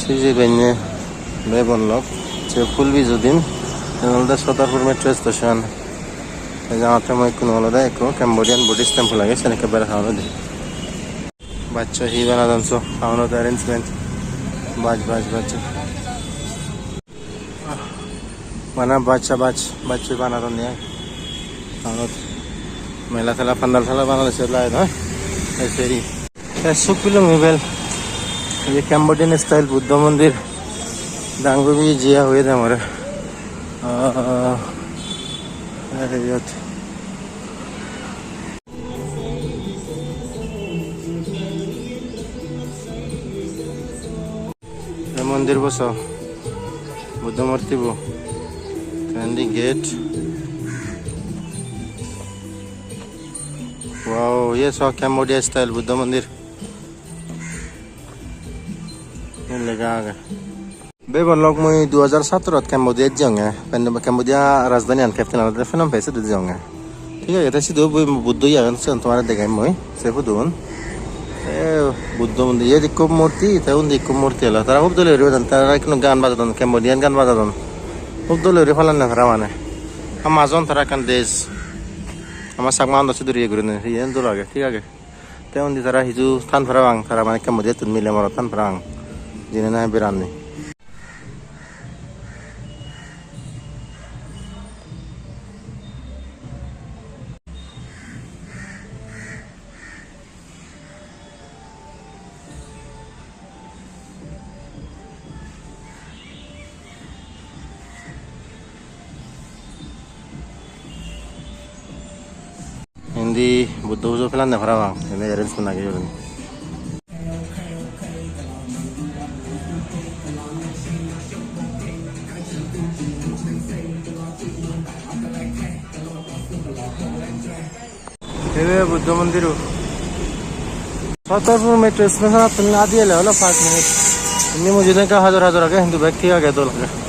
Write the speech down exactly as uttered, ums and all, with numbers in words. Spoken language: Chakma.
Ei je benne bebon lok, je phul bijodin, iyen olode Soderpur metro station. Ei jagat te mui ikkunu olode ekko Cambodian Buddhist temple age, sen ekke bera town odi. Baccho hi banadon so, town ot arrangement. Baj, baj, baccho. Bana baccha baj, baccho banadon de ai. Town ot mela tela pandal tela banadon se lai noi. Ei seri. Te suk pilung ibel. Ei Cambodian style Buddho mondir. Dangu bi jiya hoye de more. Ah, ei iyot. Ei mondir bo so. Buddho murti bo. Te indi gate. Wow, ye so Cambodia style Buddho mondir. Yen lega age. Bebon lok mui dui hajar satrot Cambodia jeyonge. Pen-, Cambodia rajdhani an capital olode Phnom Penh, sidu jeyonge. Thik age, te sidu Bu-, Buddho ye agon, sigun tomare degem mui, se photo un. Te Buddho mondir, iyot ikko murti, te undi ikko murti elo. Tara hub dole guri bajon, tara ikkunu gaan bajadon, Cambodian gaan bajadon. Hub dole guri palanne tara mane. Amajon tara ekkan dej. Ama Chakma un do sidu ye gurinei, iyen dol age, thik age. Te undi tara hiju than parapang, tara mane Cambodia-ttun mile morot than parapang. Jini nahi beranni. Indi Buddho pujo pelanne parapang, indi arrangement age gurinei. Ebe Buddho mondiro. Soderpur metro station-ottun adi ele holo pach minute. Indi mujungedi ekka hajor hajor age, hintu bek thik age, dol age.